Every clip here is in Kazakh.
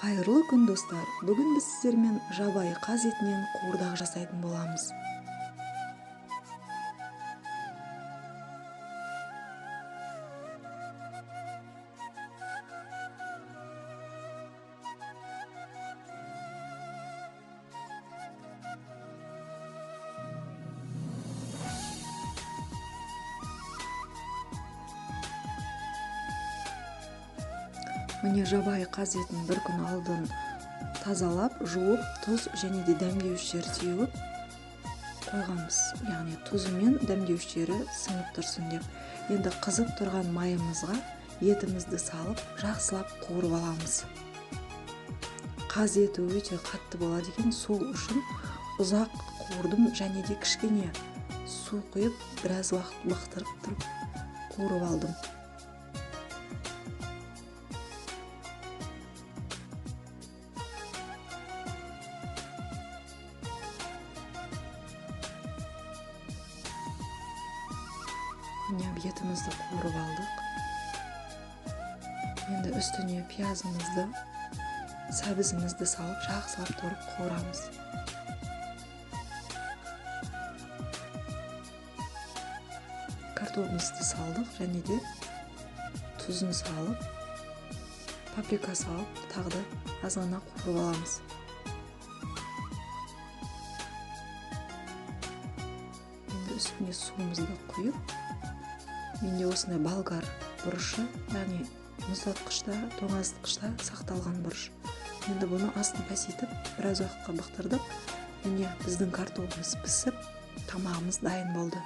Қайырлы күн, достар! Бүгін біз сіздермен жабайы қаз етінен қуырдақ жасайтын боламыз. Міне, жабайы қаз етін бір күн алдын тазалап, жуып, тұз және де дәмдеуіштер сеуіп қойғанбыз, яғни тұзы мен дәмдеуіштері сіңіп тұрсын деп. Енді қызып тұрған майымызға етімізді салып, жақсылап қуырып аламыз. Қаз еті өте қатты болады екен, сол үшін ұзақ қуырдым және де кішкене су құйып, біраз уақыт бықтырып тұрып қуырып алдым. Міне, етімізді қуырып алдық. Енді үстіне пиязымызды, сәбізімізді салып, жақсылап тұрып қуырамыз. Картопымызды салдық және де тұзын салып, паприка салып, тағы да аз ғана қуырып аламыз. Енді үстіне суымызды құйып, менде осындай болгар бұрышы, яғни мұздатқышта, тоңазытқышта сақталған бұрыш. Енді бұны астын пәсейтіп, біраз уақытқа бықтырдық. Міне, біздің картопымыз пісіп, тамағымыз дайын болды.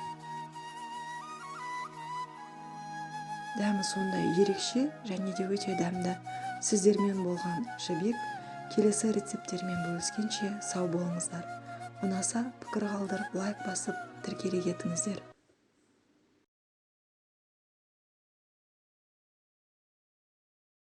Дәмі сондай ерекше және де өте дәмді. Сіздермен болған Жібек. Келесі рецепттермен бөліскенше сау болыңыздар. Ұнаса, пікір қалдырып, лайк басып, тіркеле кетіңіздер.